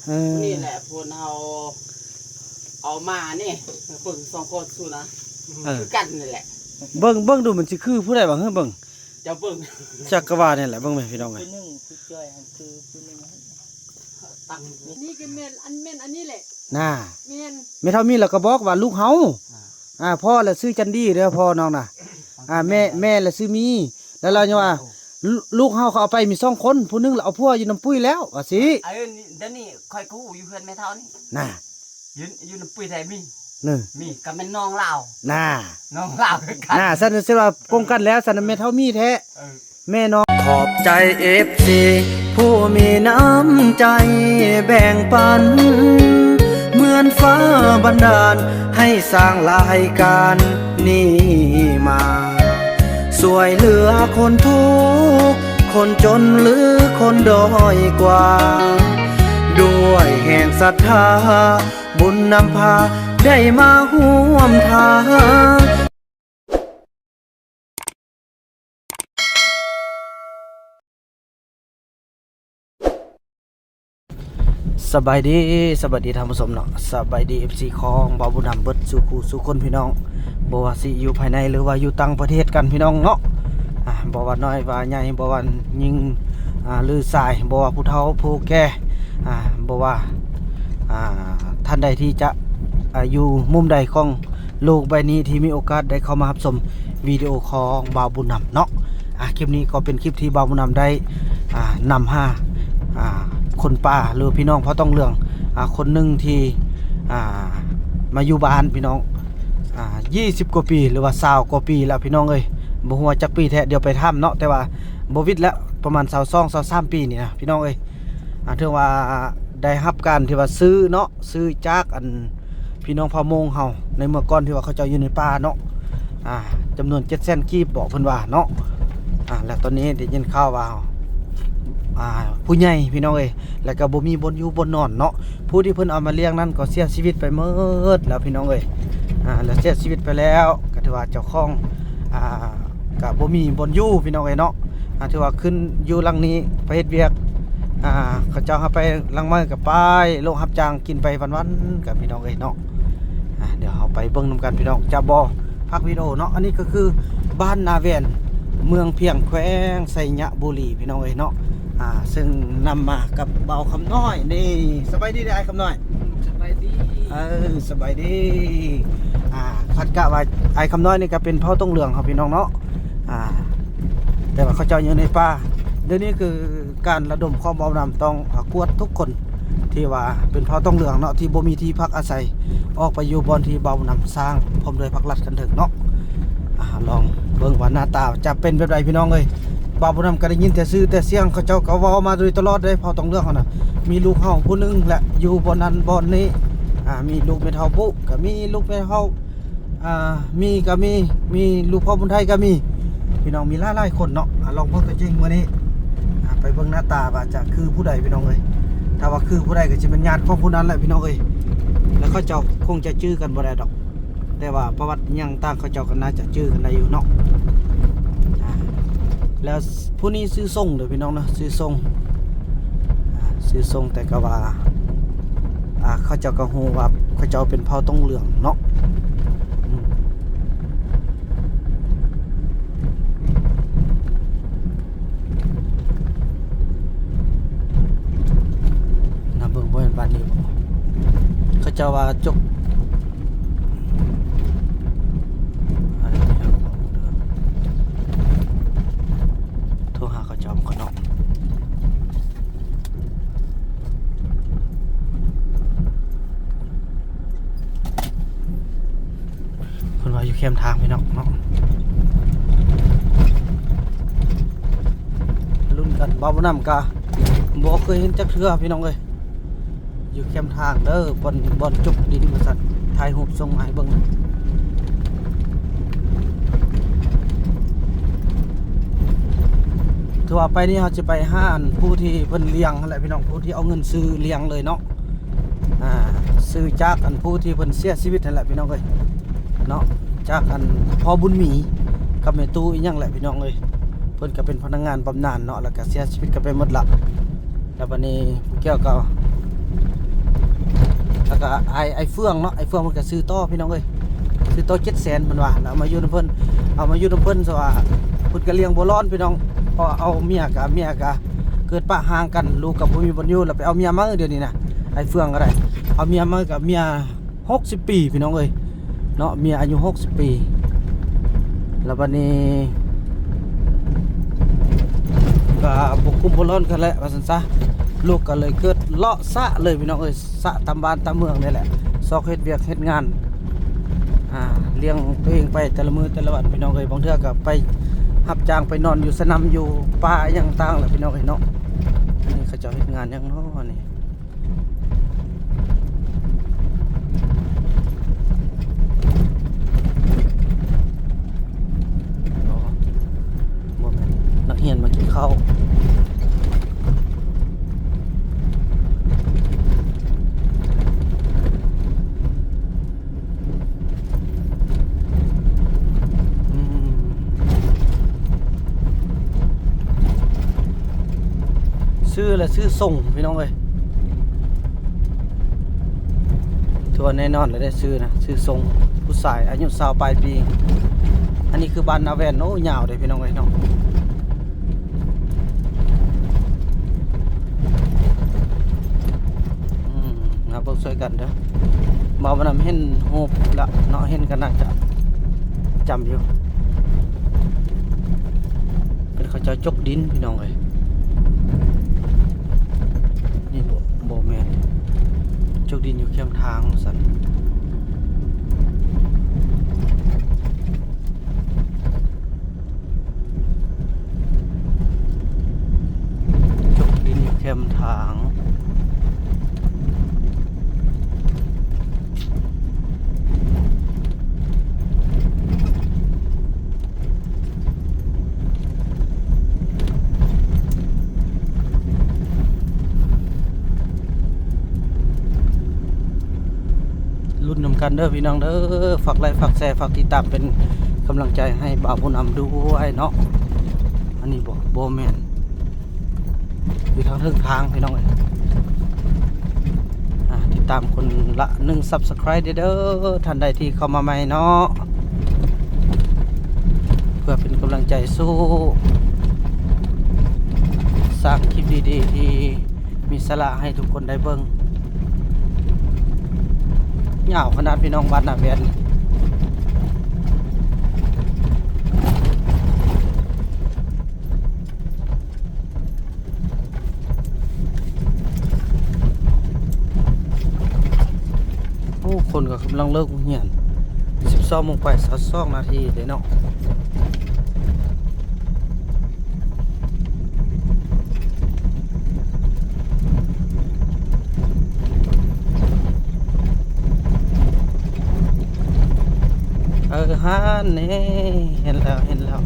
ເອີ ນີ້ແຫຼະ ເພິ່ນເອົາ ເອົາມານີ້ ເບິ່ງສອງຄົນສູ່ນະ ເອີ ຄືກັນນີ້ແຫຼະ ເບິ່ງ ເບິ່ງດູມັນຊິຄືຜູ້ໃດວະ ເຮີ້ ເບິ່ງ ເຈົ້າເບິ່ງ ຈັກກະວ່ານີ້ແຫຼະ ເບິ່ງແມ່ພີ່ນ້ອງເອີຍ ຜູ້ໜຶ່ງຄືຈ້ອຍຫັ້ນ ຄືຜູ້ໜຶ່ງຫັ້ນ ນີ້ກໍແມ່ນ ອັນ ແມ່ນອັນນີ້ແຫຼະ ນາ ແມ່ນ ແມ່ເຖົ້າມີລາວກໍບອກວ່າລູກເຮົາ ອ່າ ພໍ່ລະຊື່ຈັນດີເດີ ພໍ່ນ້ອງນະ ອ່າ ແມ່ ແມ່ລະຊື່ມີ ແລ້ວລາວຍັງວ່າ ລູກເຮົາເຂົາເອົາໄປມີສອງຄົນ ຜູ້ໜຶ່ງລະເອົາຜົວຢູ່ນຳປຸ້ຍແລ້ວ ວ່າຊີ້ ເອີ ດຽວນີ້ຂ້ອຍກໍຮູ້ຢູ່ເຮືອນແມ່ເຖົ້ານີ້ ນາ ຢູ່ ຢູ່ນຳປຸ້ຍແທ້ມີ ເອີ ມີ ກໍແມ່ນນ້ອງລາວ ນາ ນ້ອງລາວຄືກັນ ນາ ຊັ້ນຊິວ່າກົງກັນແລ້ວ ຊັ້ນແມ່ເຖົ້າມີແທ້ ເອີ ແມ່ນ້ອງ ຂອບໃຈເອັຟຊີຜູ້ມີນ້ຳໃຈແບ່ງປັນ ເໝືອນຟ້າບັນດານໃຫ້ສ້າງລາຍການນີ້ມາ ຊ່ວຍເຫຼືອຄົນທຸກ ຄົນຈົນ ຫຼື ຄົນດ້ອຍກວ່າ ດ້ວຍແຮງສັດທາ ບຸນນຳພາໄດ້ມາຮ່ວມທາງ. ສະບາຍດີ ສະບາຍດີທ່ານຜູ້ຊົມເນາະ ສະບາຍດີເອັຟຊີຂອງບ່າວບຸນນຳເບິດສູ່ຄູ່ສູ່ຄົນພີ່ນ້ອງ ບໍ່ວ່າຊິຢູ່ພາຍໃນ ຫຼືວ່າຢູ່ຕ່າງປະເທດກັນພີ່ນ້ອງເນາະ ອ່າ ບໍ່ວ່ານ້ອຍວ່າໃຫຍ່ ບໍ່ວ່າຍິງ ອ່າ ຫຼືຊາຍ ບໍ່ວ່າຜູ້ເຖົ້າຜູ້ແກ່ ອ່າ ບໍ່ວ່າ ອ່າ ທ່ານໃດທີ່ຈະ ອ່າ ຢູ່ມຸມໃດຂອງ ໂລກໃບນີ້ທີ່ມີໂອກາດໄດ້ເຂົ້າມາຮັບຊົມວິດີໂອຂອງບ່າວບຸນນຳເນາະ ອ່າ ຄລິບນີ້ກໍເປັນຄລິບທີ່ບ່າວບຸນນຳໄດ້ ອ່າ ນຳຫາ ອ່າ ຄົນປ່າ ຫຼື ພີ່ນ້ອງເຜົ່າຕອງເຫຼືອງ ອ່າ ຄົນໜຶ່ງທີ່ ອ່າ ມາຢູ່ບ້ານພີ່ນ້ອງ ອ່າ ຊາວກວ່າປີ ຫຼືວ່າຊາວກວ່າປີແລ້ວພີ່ນ້ອງເອີຍ ບໍ່ຮູ້ວ່າຈັກປີແທ້ ດຽວໄປຖາມເນາະ ແຕ່ວ່າບໍ່ວິດແລ້ວ ປະມານຊາວສອງ ຊາວສາມປີນີ້ນະພີ່ນ້ອງເອີຍ ອ່າ ຖືວ່າໄດ້ຮັບການທີ່ວ່າຊື້ເນາະ ຊື້ຈາກອັນ ພີ່ນ້ອງເຜົ່າມົ້ງເຮົາໃນເມື່ອກ່ອນທີ່ວ່າເຂົາເຈົ້າຢູ່ໃນປ່າເນາະ ອ່າ ຈຳນວນເຈັດແສນກີບເບາະ ເພິ່ນວ່າເນາະ ອ່າ ແລ້ວຕອນນີ້ໄດ້ຍິນຂ່າວວ່າ ອ່າ ຜູ້ໃຫຍ່ພີ່ນ້ອງເອີຍ ແລ້ວກໍບໍ່ມີບ່ອນຢູ່ບ່ອນນອນເນາະ ຜູ້ທີ່ເພິ່ນເອົາມາລ້ຽງນັ້ນກໍເສຍຊີວິດໄປໝົດແລ້ວພີ່ນ້ອງເອີຍ ອ່າ ແລ້ວເສຍຊີວິດໄປແລ້ວ ກໍຖືວ່າເຈົ້າຂອງ ອ່າ ກໍບໍ່ມີບ່ອນຢູ່ພີ່ນ້ອງເອີຍເນາະ ອ່າ ຖືວ່າຂຶ້ນຢູ່ຫຼັງນີ້ໄປເຮັດວຽກ ອ່າ ເຂົາເຈົ້າຫາໄປຫຼັງໃໝ່ກໍໄປໂລກຮັບຈ້າງກິນໄປວັນໆ ກັນພີ່ນ້ອງເອີຍເນາະ ອ່າ ດຽວເຮົາໄປເບິ່ງນຳກັນພີ່ນ້ອງ ຈະບໍ່ພັກວິດີໂອເນາະ ອັນນີ້ກໍຄືບ້ານນາແວນ ເມືອງພຽງ ແຂວງໄຊຍະບູລີ ພີ່ນ້ອງເອີຍເນາະ ອ່າ ເຊິ່ງນຳມາກັບບ່າວຄຳນ້ອຍນີ້ ສະບາຍດີເດີອ້າຍຄຳນ້ອຍ ສະບາຍດີ ເອີ ສະບາຍດີ ອ່າ ຄາດກະວ່າອ້າຍຄຳນ້ອຍນີ້ກໍເປັນເຜົ່າຕົງເຫຼືອງເຮົາພີ່ນ້ອງເນາະ ອ່າ ແຕ່ວ່າເຂົາເຈົ້າຢູ່ໃນປ່າ ດຽວນີ້ຄືການລະດົມຂອງບ່າວນຳ ຕ້ອງ ອ່າ ກວດທຸກຄົນທີ່ວ່າເປັນເຜົ່າຕົງເຫຼືອງເນາະ ທີ່ບໍ່ມີທີ່ພັກອາໄສ ອອກໄປຢູ່ບ່ອນທີ່ບ່າວນຳສ້າງ ພ້ອມດ້ວຍພັກລັດຄັນເຖິງເນາະ ອ່າ ລອງເບິ່ງວ່າໜ້າຕາຈະເປັນແບບໃດພີ່ນ້ອງເອີຍ ບ່າວບຸນນຳກໍໄດ້ຍິນແຕ່ຊື່ແຕ່ສຽງ ເຂົາເຈົ້າກໍເວົ້າມາໂດຍຕະຫຼອດເດ້ ເຜົ່າຕົງເຫຼືອງເຮົານະ ມີລູກເຮົາຜູ້ໜຶ່ງແຫຼະ ຢູ່ບ່ອນນັ້ນບ່ອນນີ້ ອ່າ ມີລູກແມ່ເຖົ້າປຸ ກໍມີລູກແມ່ເຖົ້າ ອ່າ ມີກໍມີ ມີລູກພໍ່ບຸນໄທກໍມີ ພີ່ນ້ອງ ມີຫຼາຍໆຄົນເນາະ ອ່າ ລອງເບິ່ງຕົວຈິງມື້ນີ້ ອ່າ ໄປເບິ່ງໜ້າຕາວ່າຈະຄືຜູ້ໃດພີ່ນ້ອງເອີຍ ຖ້າວ່າຄືຜູ້ໃດກໍຊິແມ່ນຍາດຂອງຜູ້ນັ້ນແຫຼະພີ່ນ້ອງເອີຍ ແລ້ວເຂົາເຈົ້າຄົງຈະຈື່ກັນບໍ່ໄດ້ດອກ ແຕ່ວ່າປະຫວັດຫຍັງຕ່າງ ເຂົາເຈົ້າກໍໜ້າຈະຈື່ກັນໄດ້ຢູ່ເນາະ ອ່າ ແລ້ວຜູ້ນີ້ຊື່ຊົງເດີພີ່ນ້ອງເນາະ ຊື່ຊົງ ອ່າ ຊື່ຊົງ ແຕ່ກໍວ່າ ອ່າ ເຂົາເຈົ້າກໍຮູ້ວ່າເຂົາເຈົ້າເປັນເຜົ່າຕົງເຫຼືອງເນາະ ອືມ ນະເບິ່ງ ບໍ່ແມ່ນບ້ານນີ້ບໍ? ເຂົາເຈົ້າວ່າຈົກ ໂທຫາເຂົາເຈົ້າກ່ອນເນາະ. ເພິ່ນວ່າຢູ່ແຄມທາງພີ່ນ້ອງເນາະ ລຸ້ນກັນ ບ່າວບຸນນຳກະບໍ່ເຄີຍເຫັນຈັກເທື່ອພີ່ນ້ອງເອີຍ ຢູ່ແຄມທາງເດີ ບ່ອນ ບ່ອນຈົກດິນວ່າຊັ້ນ ຖ່າຍຮູບສົ່ງມາໃຫ້ເບິ່ງ ຖືວ່າໄປນີ້ເຮົາຊິໄປຫາອັນຜູ້ທີ່ເພິ່ນລ້ຽງຫັ້ນແຫຼະພີ່ນ້ອງ ຜູ້ທີ່ເອົາເງິນຊື້ລ້ຽງເລີຍເນາະ. ອ່າ ຊື້ຈາກອັນຜູ້ທີ່ເພິ່ນເສຍຊີວິດຫັ້ນແຫຼະພີ່ນ້ອງເອີຍເນາະ ຈາກອັນພໍ່ບຸນມີກັບແມ່ຕູ້ອີ່ຫຍັງແຫຼະພີ່ນ້ອງເອີຍ ເພິ່ນກໍເປັນພະນັກງານບຳນານເນາະ ແລ້ວກໍເສຍຊີວິດກັນໄປໝົດລະ ແລ້ວບັດນີ້ຜູ້ກ່ຽວກໍ ກະອ້າຍ ອ້າຍເຟືອງເນາະ ອ້າຍເຟືອງເພິ່ນກະຊື້ຕໍ່ພີ່ນ້ອງເອີຍ ຊື້ຕໍ່ເຈັດແສນເພິ່ນວ່າ ແລ້ວເອົາມາຢູ່ນຳເພິ່ນ ເອົາມາຢູ່ນຳເພິ່ນ ສະວ່າເພິ່ນກະລ້ຽງບໍ່ຫຼອນພີ່ນ້ອງ ເພາະວ່າເອົາເມຍກະ ເມຍກະເກີດປະຮ່າງກັນ ລູກກະບໍ່ມີບ່ອນຢູ່ ແລ້ວໄປເອົາເມຍໃໝ່ ດຽວນີ້ນະ ອ້າຍເຟືອງກະໄດ້ ເອົາເມຍໃໝ່ກະເມຍ ຫົກສິບປີພີ່ນ້ອງເອີຍເນາະ ເມຍອາຍຸຫົກສິບປີ ແລ້ວບັດນີ້ກະບໍ່ກຸ້ມບໍ່ລ້ອນກັນແຫຼະວ່າຊັ້ນຊະ ລູກກະເລີຍເກີດເລາະສະເລີຍພີ່ນ້ອງເອີຍ ສະຕາມບ້ານຕາມເມືອງນີ້ແຫຼະ ຊອກເຮັດວຽກເຮັດງານ ອ່າ ລ້ຽງໂຕເອງໄປແຕ່ລະມື້ແຕ່ລະວັນພີ່ນ້ອງເອີຍ ບາງເທື່ອກະໄປຮັບຈ້າງໄປນອນຢູ່ສະໜຳຢູ່ປ່າອີ່ຫຍັງຕ່າງແຫຼະພີ່ນ້ອງເອີຍເນາະ ອັນນີ້ເຂົາເຈົ້າເຮັດງານຫຍັງເນາະນີ້? ບໍ່ແມ່ນ ນັກຮຽນມາກິນເຂົ້າ ອືມ ຊື້ລະຊື້ສົ່ງພີ່ນ້ອງເອີຍ ຖືວ່າແນ່ນອນລະເດ້ ຊື້ນະ ຊື້ສົ່ງ ຜູ້ຊາຍອາຍຸຊາວປາຍປີ ອັນນີ້ຄືບ້ານນາແວ່ນ ໂອ້ ຍາວເດ້ພີ່ນ້ອງເອີຍເນາະ ອືມ ມາເບິ່ງຊ່ວຍກັນເດີ ເວົ້າມານຳເຫັນຮູບລະເນາະ ເຫັນກະໜ້າຈະຈຳຢູ່ ເປັນເຂົາເຈົ້າຈົກດິນພີ່ນ້ອງເອີຍ ນີ້ບໍ່ ບໍ່ແມ່ນ ຈົກດິນຢູ່ແຄມທາງວ່າຊັ້ນ ຈົກດິນຢູ່ແຄມທາງ. ລຸ້ນນຳກັນເດີພີ່ນ້ອງເດີ ຝາກໄລ້ ຝາກແຊ ຝາກຕິດຕາມເປັນກຳລັງໃຈໃຫ້ບ່າວຜູ້ນຳດ້ວຍເນາະ ອັນນີ້ບໍ່ ບໍ່ແມ່ນ ຢູ່ທາງເທິງທາງພີ່ນ້ອງເອີຍ ອ່າ ຕິດຕາມຄົນລະໜຶ່ງ Subscribe ເດີ ທ່ານໃດທີ່ເຂົ້າມາໃໝ່ເນາະ ເພື່ອເປັນກຳລັງໃຈສູ້ ສ້າງຄລິບດີໆ ທີ່ມີສາລະໃຫ້ທຸກຄົນໄດ້ເບິ່ງ ຍາວຂະໜາດພີ່ນ້ອງ ບ້ານນາແວ່ນ. ໂອ້ ຄົນກໍກຳລັງເລີກໂຮງຮຽນ ສິບສອງໂມງໄປຊາວສອງນາທີເດ້ເນາະ ເອີ ຫັ້ນເດ້ ເຫັນແລ້ວ ເຫັນແລ້ວ.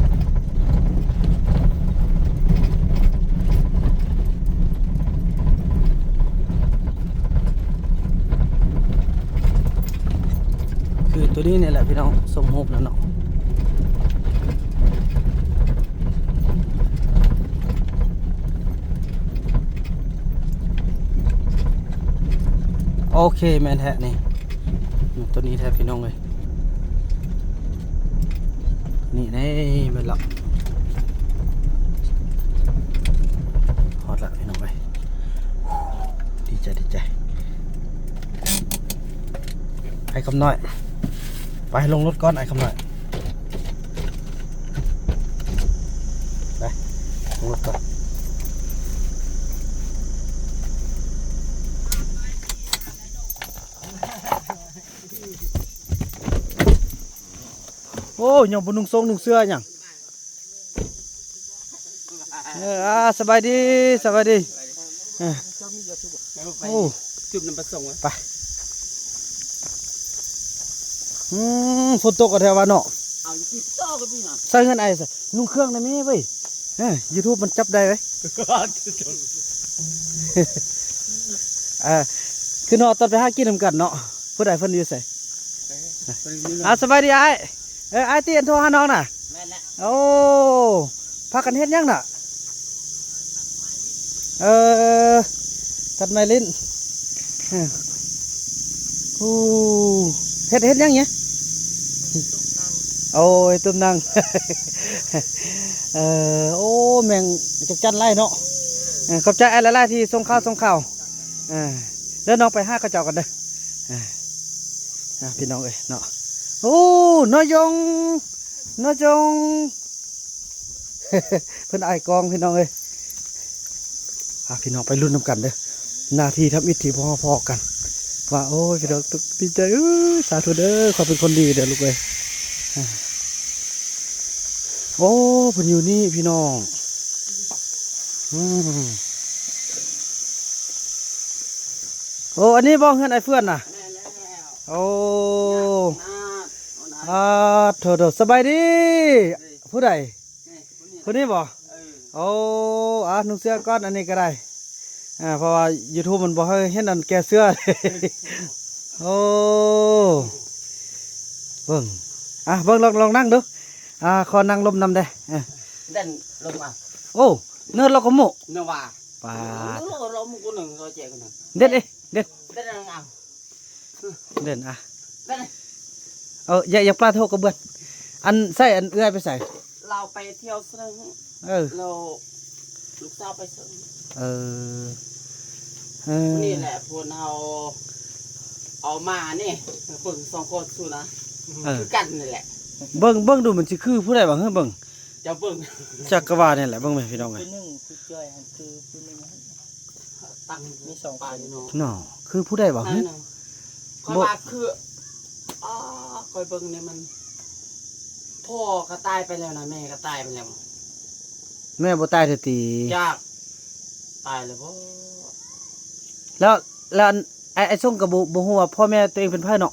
ຄືໂຕນີ້ນີ້ແຫຼະພີ່ນ້ອງ ຊົມຮູບນັ້ນເນາະ ໂອເຄ ແມ່ນແທ້ນີ້ ໂຕນີ້ແທ້ພີ່ນ້ອງເອີຍ. ນີ້ເດ້ ແມ່ນລະ ຮອດລະພີ່ນ້ອງເອີຍ ດີໃຈ ດີໃຈ ອ້າຍຄຳນ້ອຍ ໄປລົງລົດກ່ອນ ອ້າຍຄຳນ້ອຍ ໄປລົງລົດກ່ອນ. ໂອ້ ຍັງບໍ່ນຸ່ງໂສ້ງນຸ່ງເສື້ອຫຍັງ ເອີ ອ່າ ສະບາຍດີ ສະບາຍດີ ເອີ ໂອ້ ຈຸບນຳປະສົງ ໄປ ອືມ ຝົນຕົກກໍແທ້ວ່າເນາະ ເອົາຢູ່ຕິດຕໍ່ກັນນີ້ນະ ໃສ່ເຮືອນອ້າຍ ນຸ່ງເຄື່ອງນະແມ່ເວີຍ ເອີ YouTube ມັນຈັບໄດ້ເວີຍ ເອີ ຄືເນາະ ຕອນໄປຫາກິນນຳກັນເນາະ ຜູ້ໃດເພິ່ນຢູ່ໃສ ອ່າ ສະບາຍດີອ້າຍ ເອີ ອ້າຍຕິ ອັນໂທຫານ້ອງນະ ແມ່ນແຫຼະ ໂອ້ ພາກັນເຮັດຫຍັງນະ ເອີ ຕັດໄມ້ຫຼິ້ນ ເອີ ໂອ້ ເຮັດ ເຮັດຫຍັງນີ້? ໂອ້ຍ ຕຸ້ມໜັງ ເອີ ໂອ້ ແມ່ງຈັກຈັນຫຼາຍເນາະ. ເອີ ຂອບໃຈອ້າຍຫຼາຍໆທີ່ສົ່ງຂ່າວ ສົ່ງຂ່າວ. ເອີ ເດີນ້ອງໄປຫາເຂົາເຈົ້າກັນເດີ. ເອີ ອ່າ ພີ່ນ້ອງເອີຍເນາະ. ໂອ້ ນ້ອຍຢົງ ນ້ອຍຢົງ ເພິ່ນອາຍກ້ອງ ພີ່ນ້ອງເອີຍ. ອ່າ ພີ່ນ້ອງໄປລຸ້ນນຳກັນເດີ ນາທີທຳອິດທີ່ພວກເຮົາພໍ້ກັນ ວ່າ ໂອ້ຍ ພີ່ນ້ອງ ຕົກດີໃຈ. ເອີຍ ສາທຸເດີ ຂໍເປັນຄົນດີເດີລູກເອີຍ. ໂອ້ ເພິ່ນຢູ່ນີ້ພີ່ນ້ອງ. ອືມ ໂອ້ ອັນນີ້ບໍ່ເຮືອນອ້າຍເຟື່ອນນະ? ແມ່ນແລ້ວ. ໂອ້ ຍາກນະ ໂອ້ນະ ອ່າ ໂທໆ ສະບາຍດີ. ເອີຍ ຜູ້ໃດ? ນີ້ ຜູ້ນີ້ບໍ່? ເອີ ໂອ້ ອ່າ ນຸ່ງເສື້ອກ່ອນ ອັນນີ້ກໍໄດ້ ອ່າ ເພາະວ່າຢູທູບມັນບໍ່ໃຫ້ເຫັນອັນແກ່ເສື້ອ. ໂອ້ ເບິ່ງ ອ່າ ເບິ່ງ ລອງ ລອງນັ່ງດູ. ອ່າ ຂໍນັ່ງລົມນຳແດ່. ເອີ ເດັ່ນລົມມາ. ໂອ້ ເນີດລາວກໍມຸ ເນີວ່າ ປາດ ໂອ້ ລາວມຸກໜຶ່ງ ລາວແຈກໜຶ່ງ ເດັດເອີຍ ເດັດ ເດັດນະ. ເດີນ ອ່ະ ເດີນ ເອີ ຢ່າ ຢ່າປາດໂທກະເບືອນ. ອັນ ໃສ່ອັນເອື້ອຍໄປໃສ? ລາວໄປທ່ຽວເຊິ່ງ. ເອີ ແລ້ວລູກສາວໄປເຊິ່ງ. ເອີ ເອີ ນີ້ແຫຼະ ພວກເຮົາເອົາມານີ້ ເບິ່ງສອງຄົນຊູນນະ. ເອີ ຄືກັນນີ້ແຫຼະ. ເບິ່ງ ເບິ່ງດູມັນຊິຄືຜູ້ໃດວະ? ເຮີ້ ເບິ່ງ ເຈົ້າເບິ່ງ ຈັກກະວ່ານີ້ແຫຼະ. ເບິ່ງແມ່ພີ່ນ້ອງເອີຍ ຜູ້ໜຶ່ງຄືຈ້ອຍຫັ້ນ ຄືຜູ້ໜຶ່ງຫັ້ນ ຕັ້ງມີສອງຄົນເນາະ. ເນາະ ຄືຜູ້ໃດວະ? ເຮີ້ ຂ້ອຍວ່າຄື ອໍ ຂ້ອຍເບິ່ງນີ້ມັນ ພໍ່ກໍຕາຍໄປແລ້ວນະ ແມ່ກໍຕາຍໄປແລ້ວ. ແມ່ບໍ່ຕາຍເທື່ອຕິ? ຈັກ ຕາຍແລ້ວບໍ່? ແລ້ວ ແລ້ວອັນ ອ້າຍ ອ້າຍສົງກໍບໍ່ ບໍ່ຮູ້ວ່າພໍ່ແມ່ຕົວເອງເປັນໃຜເນາະ?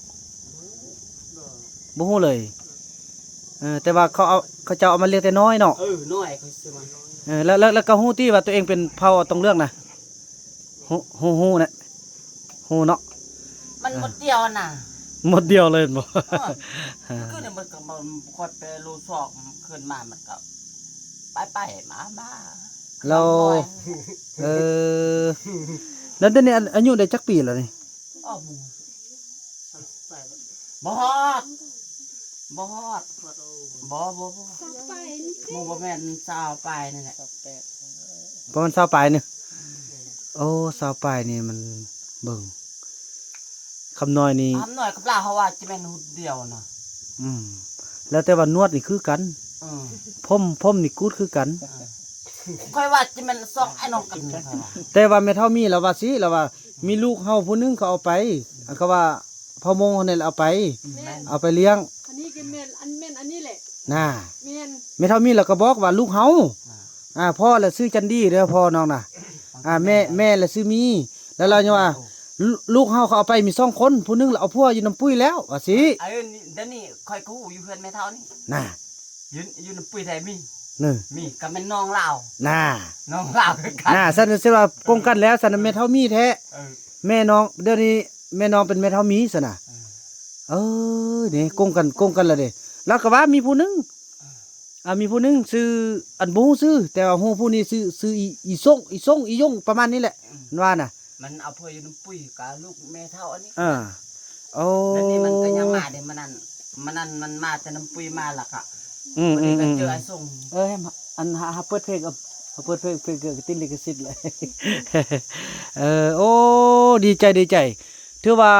ບໍ່ຮູ້ເລີຍ. ເອີ ແຕ່ວ່າເຂົາເອົາ ເຂົາເຈົ້າເອົາມາລ້ຽງແຕ່ນ້ອຍເນາະ. ເອີ ນ້ອຍ ຂ້ອຍຊື້ມານ້ອຍ. ເອີ ແລ້ວ ແລ້ວ ແລ້ວກໍຮູ້ຕິວ່າຕົວເອງເປັນເຜົ່າຕົງເຫຼືອງນະ? ຮູ້ ຮູ້ ຮູ້ນະ ຮູ້ເນາະ. ມັນ ເອີ ໝົດດຽວນະ ໝົດດຽວເລີຍແມ່ນບໍ່? ເອີ ຄືນີ້ມັນກໍ ມັນ ຂ້ອຍໄປລູຊອກ ຂຶ້ນມາມັນກໍໄປໆ ມາໆ. ແລ້ວ ເອີ ແລ້ວດຽວນີ້ອາ ອາຍຸໄດ້ຈັກປີແລ້ວນີ້? ບໍ່ຮອດ ບໍ່ຮອດ ບໍ່ ບໍ່ ບໍ່ ຊາວປາຍນີ້ຕິ ບໍ່ ບໍ່ແມ່ນຊາວປາຍນີ້ແຫຼະ ປະມານຊາວປາຍນີ້. ໂອ້ ຊາວປາຍນີ້ມັນ ເບິ່ງ ຄຳນ້ອຍນີ້ ຄຳນ້ອຍກັບລາວ ເຮົາວ່າຈະແມ່ນຮຸດດຽວນະ. ອືມ ແລ້ວແຕ່ວ່າໜວດນີ້ຄືກັນ. ເອີ ຜົມ ຜົມນີ້ກູດຄືກັນ. ເອີ ຂ້ອຍວ່າຈະແມ່ນສອງອ້າຍນ້ອງກັນນີ້ ຂ້ອຍວ່າ. ແຕ່ວ່າແມ່ເຖົ້າມີລາວວ່າຊີ້ ລາວວ່າມີລູກເຮົາຜູ້ໜຶ່ງເຂົາເອົາໄປ ອັນເຂົາວ່າພໍ່ມົງເຮົານີ້ແຫຼະເອົາໄປ ແມ່ນ ເອົາໄປລ້ຽງ. ອັນນີ້ກໍແມ່ນ ອັນ ແມ່ນອັນນີ້ແຫຼະນະ. ແມ່ນ ແມ່ເຖົ້າມີລາວກໍບອກວ່າລູກເຮົາ ອ່າ ພໍ່ລະຊື່ຈັນດີເດີ ພໍ່ນ້ອງນະ. ອ່າ ແມ່ ແມ່ລະຊື່ມີ ແລ້ວລາວຍັງວ່າ ລູກເຮົາເຂົາເອົາໄປມີສອງຄົນ ຜູ້ໜຶ່ງລະເອົາຜົວຢູ່ນຳປຸ້ຍແລ້ວ ວ່າຊີ້. ເອີ ດຽວນີ້ຂ້ອຍກໍຮູ້ຢູ່ເຮືອນແມ່ເຖົ້ານີ້ນະ ຢູ່ ຢູ່ນຳປຸ້ຍແທ້ມີ ເອີ ມີ ກໍແມ່ນນ້ອງລາວນະ ນ້ອງລາວຄືກັນນະ. ຊັ້ນ ຊັ້ນວ່າກົງກັນແລ້ວ ຊັ້ນແມ່ເຖົ້າມີແທ້. ເອີ ແມ່ນ້ອງ ດຽວນີ້ແມ່ນ້ອງເປັນແມ່ເຖົ້າມີຊັ້ນນະ. ເອີ ເອີ ນີ້ກົງກັນ ກົງກັນລະເດ້. ລາວກໍວ່າມີຜູ້ໜຶ່ງ ອ່າ ມີຜູ້ໜຶ່ງຊື່ ອັນ ບໍ່ຮູ້ຊື່ ແຕ່ວ່າຮູ້ຜູ້ນີ້ຊື່ ຊື່ອີ ອີສົງ ອີສົງ ອີຢົງ ປະມານນີ້ແຫຼະ ອືມ ມັນວ່ານະ. ມັນເອົາຜົວຢູ່ນຳປຸ້ຍກັບລູກແມ່ເຖົ້າອັນນີ້. ເອີ ໂອ້ ແລ້ວນີ້ມັນກໍຍັງມາເດ້ ມື້ນັ້ນ ມື້ນັ້ນມັນມາແຕ່ນຳປຸ້ຍມາ ແລ້ວກໍ ອືມ ວັນນີ້ກໍເຈີ ອືມ ອ້າຍສົງ. ເອີ ອັນ ຫາ ຫາເປີດເພງ ເອົາ ຫາເປີດເພງ ເພງກໍຕິດລິຂະສິດແຫຼະ. ເອີ ໂອ້ ດີໃຈ ດີໃຈ ຖືວ່າ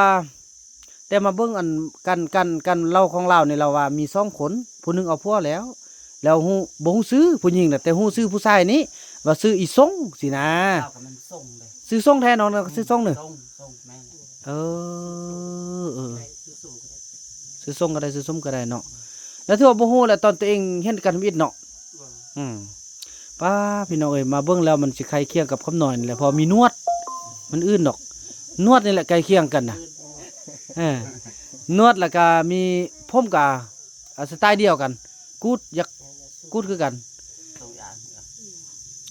ແຕ່ມາເບິ່ງອັນ ການ ການ ການເລົ່າຂອງລາວນີ້ ລາວວ່າມີສອງຄົນ ຜູ້ໜຶ່ງເອົາຜົວແລ້ວ ແລ້ວຮູ້ ບໍ່ຮູ້ຊື່ຜູ້ຍິງນະ ແຕ່ຮູ້ຊື່ຜູ້ຊາຍນີ້ວ່າຊື່ອີສົງຊີ້ນະ. ລາວກໍແມ່ນສົງເດ້ ຊື່ສົງແທ້ເນາະ ຊື່ສົງເນາະ. ສົງ ສົງ ແມ່ນ. ເອີ ເອີ ຊື່ສົງກໍໄດ້ ຊື່ສົງກໍໄດ້ເນາະ. ແລ້ວຖືວ່າບໍ່ຮູ້ແຫຼະ ຕອນຕົວເອງເຫັນກັນທຳອິດເນາະ. ອືມ ປ້າ ພີ່ນ້ອງເອີຍ ມາເບິ່ງແລ້ວມັນຊິໃກ້ຄຽງກັບຄຳນ້ອຍນີ້ແຫຼະ ເພາະມີໜວດ ມັນອື່ນດອກ ໜວດນີ້ແຫຼະໃກ້ຄຽງກັນນະ. ເອີ ໜວດ ແລ້ວກະມີຜົມກະ ອາ ສະໄຕດຽວກັນ ກູດ ຢາກກູດຄືກັນ.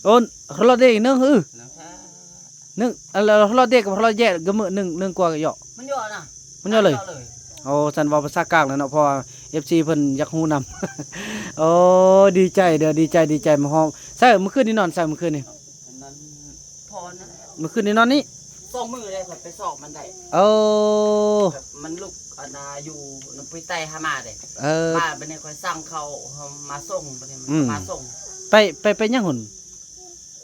ໂອ້ ຮໍເລາະເດອີກໜຶ່ງ ເອີ ໜຶ່ງ ອັນລະ ຮໍເລາະເດກັບຮໍເລາະແຢະ ກະມື້ໜຶ່ງ ໜຶ່ງກວ່າກະເຍາະ ມັນເຍາະນະ ມັນເຍາະເລີຍ. ໂອ້ ຊັ້ນເວົ້າພາສາກາງແລ້ວເນາະ ເພາະວ່າເອັຟຊີເພິ່ນຢາກຮູ້ນຳ. ໂອ້ ດີໃຈເດີ ດີໃຈ ດີໃຈມາຮອດ. ໃສ ມື້ຄືນນີ້ນອນໃສ ມື້ຄືນນີ້? ອັນນັ້ນ ພໍນັ້ນແຫຼະ ມື້ຄືນນີ້ນອນນີ້. ສອງມື້ແລ້ວຂ້ອຍໄປຊອກມັນໄດ້ ເອີ ແບບມັນລຸກອັນນ່າຢູ່ນຳປຸຍໄຕຫາມາເດ້ ເອີ ມາບັດນີ້ຂ້ອຍສັ່ງເຂົາມາສົ່ງ ບັດນີ້ມັນ ອືມ ມາສົ່ງ ໄປ ໄປ ໄປຫຍັງຫັ້ນ?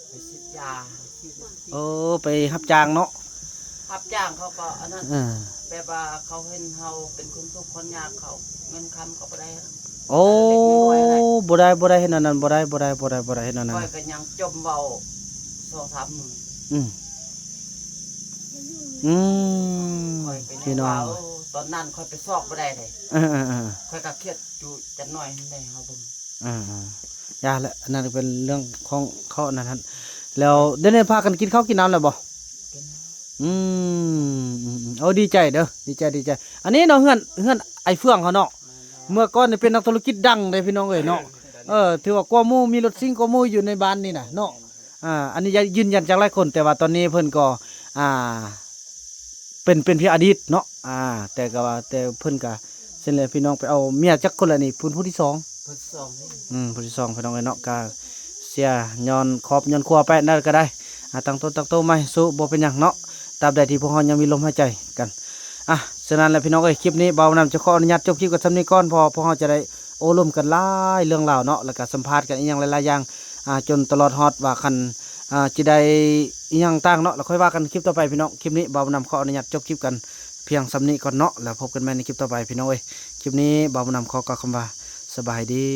ໄປສີດຢາ ໂອ້ ໄປຮັບຈ້າງເນາະ ຮັບຈ້າງເຂົາກໍອັນນັ້ນ ເອີ ແບບວ່າເຂົາເຫັນເຮົາເປັນຄົນທຸກຄົນຍາກ ເຂົາເງິນຄຳກໍບໍ່ໄດ້ ໂອ້ ເລັກນ້ອຍແຫຼະ ບໍ່ໄດ້ ບໍ່ໄດ້ເຮັດແນວນັ້ນ ບໍ່ໄດ້ ບໍ່ໄດ້ ບໍ່ໄດ້ ບໍ່ໄດ້ເຮັດແນວນັ້ນ ຂ້ອຍກໍຍັງຈົ່ມເວົ້າສອງສາມມື້ ອືມ ອືມ ຂ້ອຍກໍຍັງ ພີ່ນ້ອງ ວ່າ ເອີ ຕອນນັ້ນຂ້ອຍໄປຊອກບໍ່ໄດ້ເດ້ ເອີໆໆ ຂ້ອຍກໍຄຽດຢູ່ຈັກໜ້ອຍຫັ້ນແຫຼະ ເຮົາເບິ່ງ ອ່າໆ ຢ່າແຫຼະ ອັນນັ້ນເປັນເລື່ອງຂອງເຂົາອັນນັ້ນຫັ້ນ ແລ້ວດຽວນີ້ພາກັນກິນເຂົ້າກິນນ້ຳແລ້ວບໍ່? ກິນແລ້ວ ອືມ ອືມໆ ໂອ້ ດີໃຈເດີ ດີໃຈ ດີໃຈ ອັນນີ້ເນາະ ເຮືອນ ເຮືອນອ້າຍເຟືອງເຮົາເນາະ ແມ່ນແລ້ວ ເມື່ອກ່ອນນີ້ເປັນນັກທຸລະກິດດັງເດ້ພີ່ນ້ອງເອີຍເນາະ ເອີ ຖືວ່າກວ່າໝູ່ ມີລົດຊິງກວ່າໝູ່ຢູ່ໃນບ້ານນີ້ນະເນາະ ອ່າ ອັນນີ້ຍ- ຢືນຢັນຈາກຫຼາຍຄົນ ແຕ່ວ່າຕອນນີ້ເພິ່ນກໍ ອ່າ ເປັນ ເປັນພຽງອະດີດເນາະ ອ່າ ແຕ່ກໍວ່າ ແຕ່ເພິ່ນກໍ ເຊັ່ນແຫຼະ ພີ່ນ້ອງໄປເອົາເມຍຈັກຄົນລະນີ້ ຜູ້ ຜູ້ທີສອງ ຜູ້ທີສອງນີ້ ອືມ ຜູ້ທີສອງ ພີ່ນ້ອງເອີຍເນາະ ກໍເສຍຍ້ອນຄອບຍ້ອນຄົວໄປນັ້ນກໍໄດ້ ອ່າ ຕັ້ງຕົ້ນຕັ້ງໂຕໃໝ່ ສູ້ ບໍ່ເປັນຫຍັງເນາະ ຕາບໃດທີ່ພວກເຮົາຍັງມີລົມຫາຍໃຈກັນ ອ່ະ ສະນັ້ນແຫຼະ ພີ່ນ້ອງເອີຍ ຄລິບນີ້ບ່າວນຳຈະຂໍອະນຸຍາດຈົບຄລິບກັນສ່ຳນີ້ກ່ອນ ເພາະພວກເຮົາຈະໄດ້ໂອ້ລົມກັນຫຼາຍເລື່ອງລາວເນາະ ແລ້ວກໍສຳພາດກັນອີ່ຫຍັງຫຼາຍໆຢ່າງ ອ່າ ຈົນຕະຫຼອດຮອດວ່າຄັນ ອ່າ ຈະໄດ້ອີ່ຫຍັງຕ່າງເນາະ ແລ້ວຄ່ອຍວ່າກັນຄລິບຕໍ່ໄປ ພີ່ນ້ອງ ຄລິບນີ້ບ່າວນຳຂໍອະນຸຍາດຈົບຄລິບກັນພຽງສ່ຳນີ້ກ່ອນເນາະ ແລ້ວພົບກັນໃໝ່ໃນຄລິບຕໍ່ໄປ ພີ່ນ້ອງເອີຍ ຄລິບນີ້ບ່າວນຳຂໍກ່າວຄຳວ່າ ສະບາຍດີ.